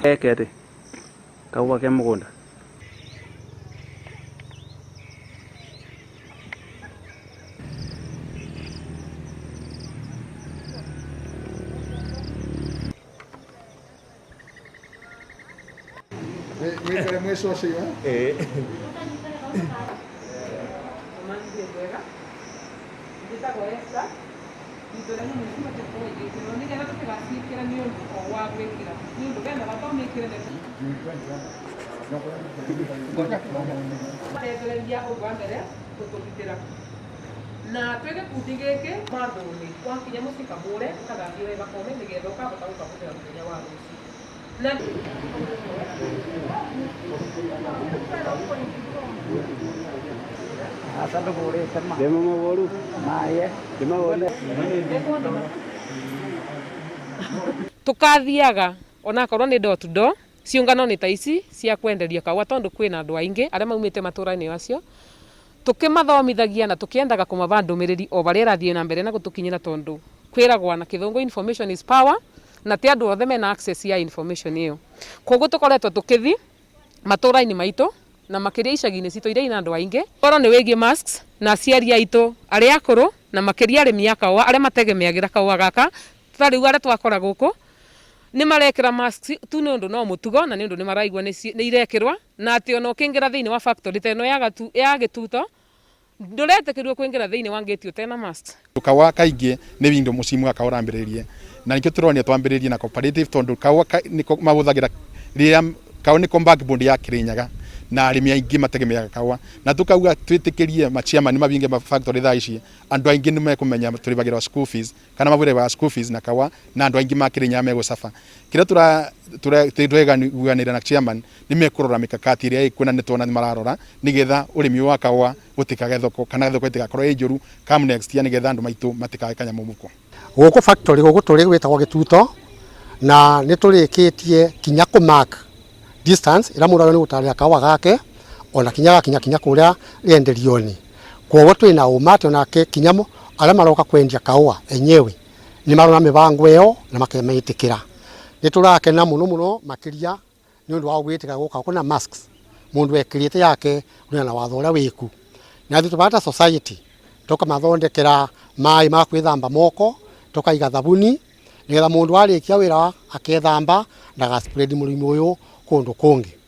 Eke atĩ kahũa ke mũgũnda. Mwikare mwĩcociwe. Njĩtagwo Esther, itũra nĩ mũciĩ tũkũigĩkĩrwo nĩgetha tũtigaciĩkĩre nĩ ũndũ o wa gwĩkĩra nĩ ũndũ bena bata ũmĩkĩre nĩ tethereria ũndũ wa mbere gũtũgitĩra na twĩ gĩkundi gĩkĩ mathũni wakinya mũciĩ kabũre ũkathambie wega kome nĩgetha ũkahota gũkahũthĩra mũthenya wa rũciũ na Tukathiaga onakorwo nĩ door to door ciũngano nĩ ta ici cia kwenderia kahũa tondũ kwĩna andũ aingĩ arĩa maumĩte matũra-inĩ macio tũkĩmathomithagia na tũkĩendaga kũmaba ndũmĩrĩri o barĩa ĩrathiĩ na mbere na gũtũkinyĩra tondũ kwĩragwa na kĩthũngũ information is power na ti andũ othe mena access ya information ĩyo. Koguo tũkoretwo tũkĩthi matũra-inĩ maitũ na makĩria icagi-inĩ citũ iria ina andũ aingĩ. Ũhoro nĩ wĩgiĩ masks na aciari aitũ arĩa akũrũ na makĩria arĩmi a kahũa arĩa mategemeagĩra kahũa gaka ta rĩu arĩa twakora gũkũ nĩ marekĩra masks tu nĩ ũndũ no mũtugo na nĩ ũndũ nĩ maraigua nĩ irekĩrwa na atĩ ona ũkĩingĩra thĩinĩ wa factory ta ĩno ya Gĩtuto ndũretĩkĩrio kũingĩra thĩinĩ wa ngĩti ũtena masks. Kaũa kaingĩ nĩ window mũciĩ wa kaũa ũrambĩrĩrie na nĩkĩo tũronire twambĩrĩrie na cooperative tondũ kaũa nĩko mahũthagĩra rĩrĩa kaũa nĩko backbone ya Kĩrĩnyaga na arĩmi aingĩ mategemeaga kaũa na tũkauga twĩtĩkĩrie ma chairman mavinge ma factory thaa ici andũ aingĩ nĩ mekũmenya tũrĩbagĩrwo school fees kana mabũrĩbaga school fees na kaũa na andũ aingĩ ma Kĩrĩnyaga megũcafa kĩrĩa tũraiguanĩra na chairman nĩ mekũrora mĩkakati ĩrĩa ĩkuo na nĩ tuona nĩ mararora nĩgetha ũrĩmi wa kaũa gũtikage thoko kana thoko ĩtigakorwo ĩ njũru come next year nĩgetha andũ maitũ matikage kanyamũ mũhuko. Gũkũ factory gũkũ tũrĩ gwĩtagwo Gĩtuto na nĩ tũrĩkĩtie kinya kũ mark distance ĩrĩa mũndũ agĩrĩirwo nĩ gũtarĩra kahũa gake ona kinya gakinya kinya kũrĩa rĩenderio-inĩ. Koguo twĩna ũma atĩ onake kinya arĩa maroka kwendia kahũa enyewe nĩ marona mĩbango ĩyo na makamĩtĩkĩra. Nĩ tũrakena mũno mũno makĩria nĩ ũndũ wa gwĩtĩka gũka kwĩna masks mũndũ ekĩrĩte yake kũringana na watho ũrĩa wĩku. Na ithuĩ tũbana ta society tũkamathondekera maĩ ma kwĩthamba moko, tũkaiga thabuni nĩgetha mũndũ arĩkia wĩra akethamba ndaga spread mũrimũ ũyũ kũndũ kũngĩ.